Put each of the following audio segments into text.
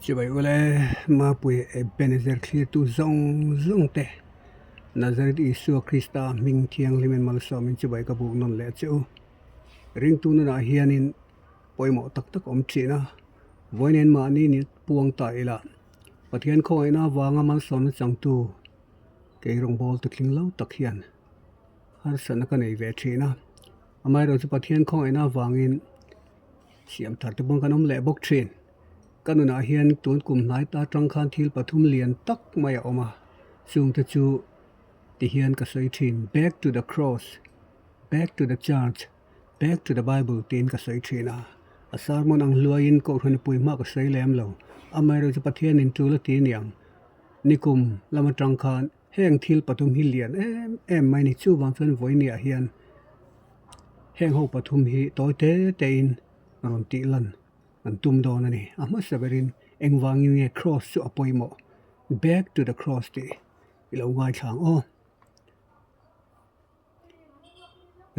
Chibai ule Mapui Ebenezer thlirtu zawng zawng te Nazareth Isua Krista hming thianghlimin malsawmin chibai ka buk nawn leh che u. Ringtu nunah hianin pawimawh tak tak awm thin a, vawiin mahni ni puang ta ila Pathian khawngaihna avanga malsawmna changtu kei rawngbawltu tling lo tak hian harsatna ka nei ve thin a, amaherawhchu Pathian khawngaihna avangin siam thar te pawh kan awm leh bawk thin. Ka nunah hian tun kum hnai ta atang khan thil pathum lian tak mai a awm a, chungte chu tihian ka sawi thin, Back to the cross, back to the church, back to the bible tiin ka sawi thin a, a sermon ang hluaiin kohhran pui hma ka sawi lem lo, amaherawhchu Pathianin tul a ti niang, nikum lam atang khan Heng thil pathum hi lian em em mai a ni. Chuvang chuan vawinia hian heng ho pathum hi tawi te te in rawn tih lan an tum dawn a ni. A hmasa berin engvangin nge cross chu a pawimawh? Back to the cross tih i lo ngaithla ang aw.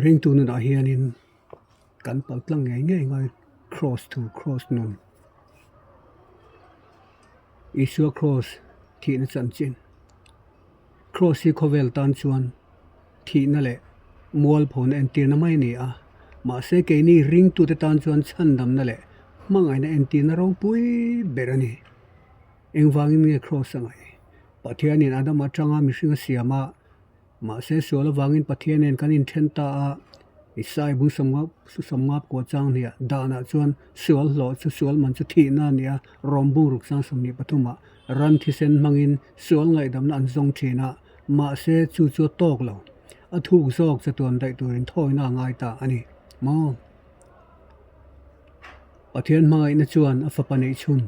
Ringtu nunah hianin kan pal tlang ngei ngei ngai cross thu cross nun Isua cross thihna chanchin cross hi khawvel tan chuan thihna leh mualphona entirna mai a ni a mahse keini ringtute tan chuan chhandamna leh hmangaihna entirna ropui ber a ni engvangin nge cross a ngaih Pathianin Adama atanga mihring a siam a. Mahse, sual avangin Pathian nen kan inthen ta a, Isai bung sawmngap kua chang hniah danah chuan sual hlawh chu sual man chu thihna a ni a, Rom bung ruk sang 23 ah ran thisen hmangin sual ngaihdamna an zawng thin a, mahse chu chu a tawk lo. A thuk zawk chatuan daih turin thawina a ngai ta a ni maw? Pathian hmangaihna chuan a fapa neih chhun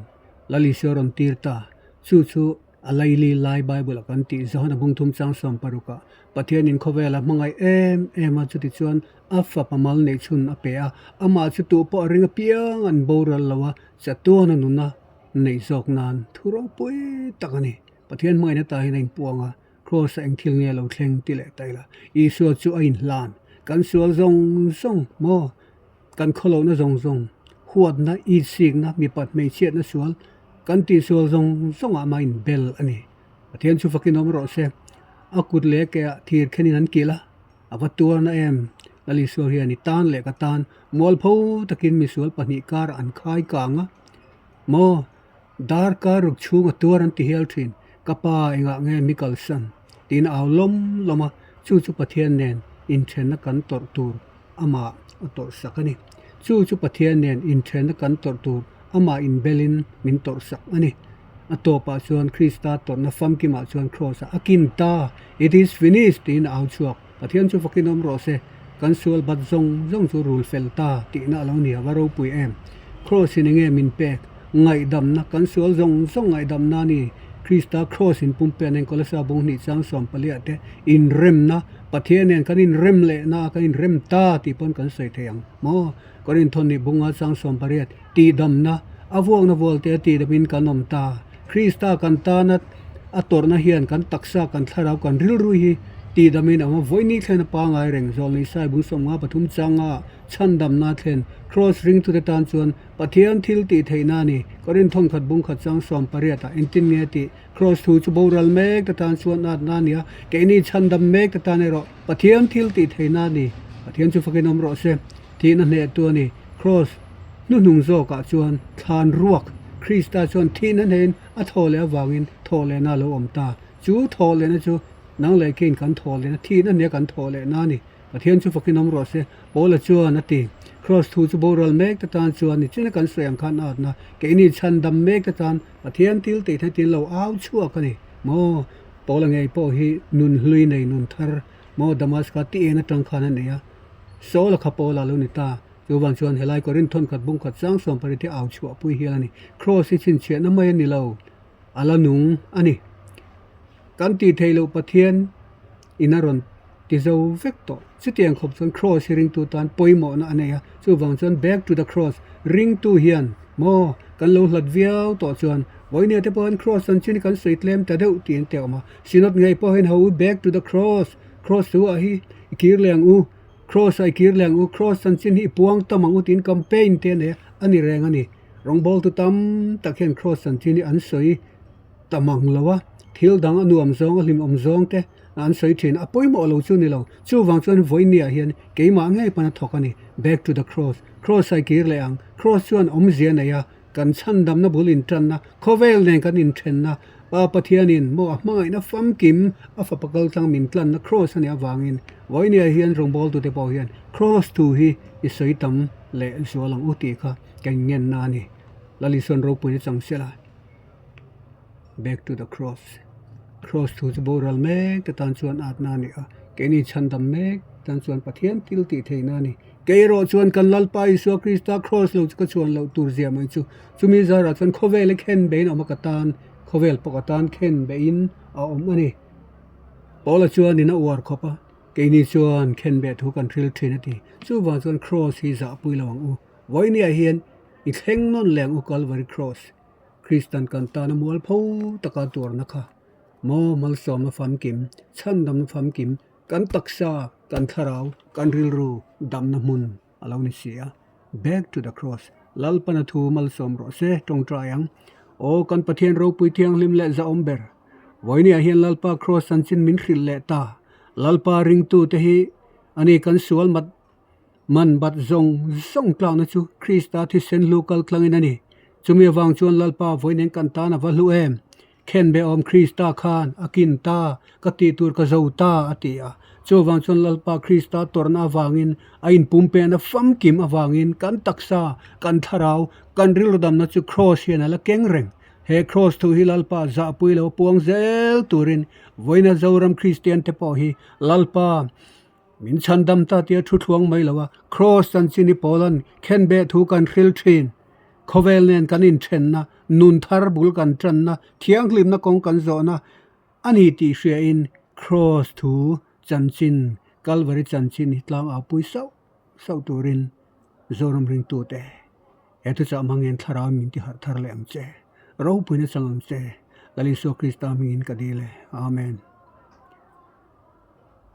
Lal Isua rawn tir ta, chu chu A laili lai Bible a kan tih Johana bung thum chang 60 ah Pathianin khawvela hmangaih em em a, chutichuan a fapa mal neih chhun a pe a, amah chu tuh pawh a ring apiang an boral lo a, chatuan a nuna neih zawk nan thu ropui tak a ni. Pathian hmangaihna ta hian a inpuang a, Kraws-a eng thil nge lo thleng ti leh ta ila, Isua chu a inhlan, kan sual zawng zawng maw? Kan khawlohna zawng zawng, huatna, itsikna, mipat hmeichhiatna sual kan tihsual zawng zawngah mah inbel a ni. Pathian chu fakin awm rawh se. A kut leh ke ah thir khenin an kilh a, a va tuarna em? Lal Isua hian i tan leh ka tan mualpho takin misual pahnih karah an khai kang a, Maw? Darkar ruk chhung a tuar an ti hial thin. Ka pa engah nge mi kalsan? tiin a au lawm lawm a, chu chu Pathian nen inthenna kan tawrh tur amah a tawrh sak a ni. Chu chu Pathian nen inthenna kan tawrh tur amah inbelin min tawrh sak a ni. A tawpah chuan Krista tawrhna famkimah chuan Kraws-ah a kin ta, It is finished! tiin a au chhuak. Pathian chu fakin awm rawh se, kan sual bat zawng zawng chu rul fel ta tihna a lo ni a, va ropui em! Kraws in enge min pek? Ngaihdamna, kan sual zawng zawng ngaihdamna a ni. Krista Kraws in pumpe an enkawl asa bung hnih chang sawmpaliah te inremna, Pathian nen kan inrem lehna a kan inrem ta tih pawn kan sawi thei ang maw? Korinthon nih bunga chang 18, tihdamna, a vuakna vualte a tihdamin kan awm ta. Krista kan tana a tawrhna hian kan taksa, kan thlarau, kan rilru hi tihdamin a awm a. Vawiini thlen a pangai reng, Zawlnei Sai bung 53 changa chhandamna thlen, Kraws ringtute tan chuan Pathian thil tih theihna a ni. Korinthon khat bung khat chang 18 ah engtin nge tih? Kraws thu chu boral mek te tan chuan atna a ni a, keini chhandam mek te tan erawh Pathian thil tih theihna a ni. Pathian chu fakin awm rawh se. Thihna hnehtu a ni. Kraws hnuhnung zawkah chuan thlan ruak Krista chuan thihna hnehin a thaw leh avangin thaw lehna a lo awm ta. Chu thaw lehna chu nang leh keiin kan thaw lehna, thihna hneha kan thaw lehna a ni. Pathian chu fakin awm rawh se. Paula chuan a ti. Kraws thu chu boral mek te tan chuan nichina kan sawi ang khan atna, keini chhandam mek te tan Pathian thil tih theih tin lo au chhuak a ni maw? Paula ngei pawh hi nun hlui nei nun thar maw Damaska ti en atang khan a nei a, Saula kha Paula lo ni ta. Chuvang chuan helai Korinth thawnkhat bungkhat sang 18 hi au chhuah pui hial a ni. Kraws hi chhinchhiahna mai a ni lo, a la nung a ni. Kan tih theih loh Pathian in a rawn ti zo vek tawh. Chutiang khawp chuan Kraws hi ringtu tan pawimawhna a nei a, chuvang chuan back to the cross ringtu hian maw kan lo hlat viau tawh chuan vawinia te pawh hian Kraws an chin hi kan sawi tlem ta deuh tih an ti awm a. Synod ngei pawh hian ho u back to the cross, Kraws thu ah hi i kir leh ang u, Kraws ah i kir leh ang u, Kraws chanchin hi i puang tam ang u tiin campaign te a nei a, a ni reng a ni. Rawngbawltu tam tak hian Kraws chanchin hi an sawi ta mang lo a, thil dang a nuam zawng a hlimawm zawng te an sawi thin a pawimawh lo chu ni lo. Chuvang chuan vawinia hian keimah ngei pawn a thawk a ni. Back to the cross. Kraws a kir leh ang. Kraws chuan awmzia nei a, kan chhandamna bul intanna, khawvel nen kan inthenna, Pa Pathianin maw a hmangaihna famkim a fapa kaltlang min tlanna Kraws a nih avangin vawinia hian rawngbawltute pawh hian Kraws thu hi i sawi tam leh zual ang u tih kha ka inngenna a ni. Lal Isuan ropuina chang sela. Back to the cross. Cross thu chu boral mek te tan chuan atna a ni a, keini chhandam mek tan chuan Pathian thil tih theihna a ni. Kei erawh chuan kan Lalpa Isua Krista cross lo chu ka chhuan loh tur zia mai chu. Chumi zarah chuan khawvel hi khen beiin a awm a ka tan, khawvel pawh ka tan khen beiin a awm a ni. Paula chuan in a uar khawp a, keini chuan khen beh thu kan hril thin a ti. Chuvang chuan cross hi zahpui lo ang u. Vawinia hian i thleng nawn leh ang u Calvary Cross. Kristan kan tana mualpho taka tuarna kha maw malsawmna famkim, chhandamna famkim, kan taksa, kan thlarau, kan rilru damna hmun a lo ni si a. Back to the cross. Lalpana thu malsawm rawh se, tawngtai ang. Aw kan Pathian ropui thianghlim leh zahawm ber. Vawinia hian Lalpa cross chanchin min hrilh leh ta. Lalpa ringtute hi ani kan sual mat Man bat zawng zawng tlakna chu Krista thisen hlu kal tlangin a ni. Chumi avang chuan Lalpa vawiin kan tan a va hlu em? Khenbe awm Krista khan a kin ta, ka tih tur ka zo ta, a ti a. Chuvang chuan Lalpa Krista tawrhna avangin, a inpumpehna famkim avangin kan taksa, kan thlarau, kan rilru damna chu Kraws hian a la keng reng. He Kraws thu hi Lalpa zahpui lo puang zel turin vawiina Zoram Kristiante pawh hi Lalpa Min chhandam ta tia thu thluang mai lo a, Kraws chanchin hi Paula'n khenbeh thu kan hril thin. Khawvel nen kan inthenna, nun thar bul kan tanna, thianghlimna kawng kan zawhna a ni tih hriain Kraws thu chanchin, Kalvari chanchin hi tlang au pui sauh sauh turin Zoram ringtute he thuchah hmangin thlarau min ti harh thar leh ang che. Ropuina chang ang che. Lal Isua Krista hmingin ka dil e. Amen.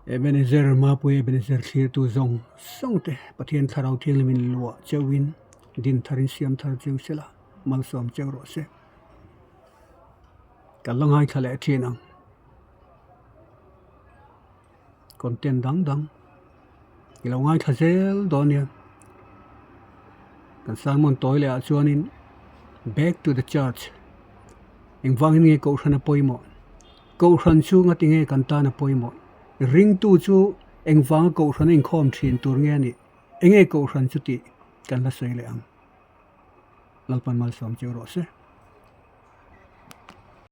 Ebenezer Mapui Ebenezer thlirtu zawng zawng te Pathian Thlarau Thianghlim in luah cheu in din thar in siam thar cheu sela malsawm cheu rawh se. Ka la ngaithla leh thin ang. Content dang dang i lo ngaithla zel dawn nia. Kan sermon tawi leh ah chuanin back to the church engvangin nge kohhran a pawimawh. Kohhran chu ngatinge kan tan a pawimawh? Ringtu chu engvanga kohhran a inkhawm thin tur nge a nih? Enge kohhran chu tih kan la sawi leh ang. Lalpan malsawm cheu rawh se.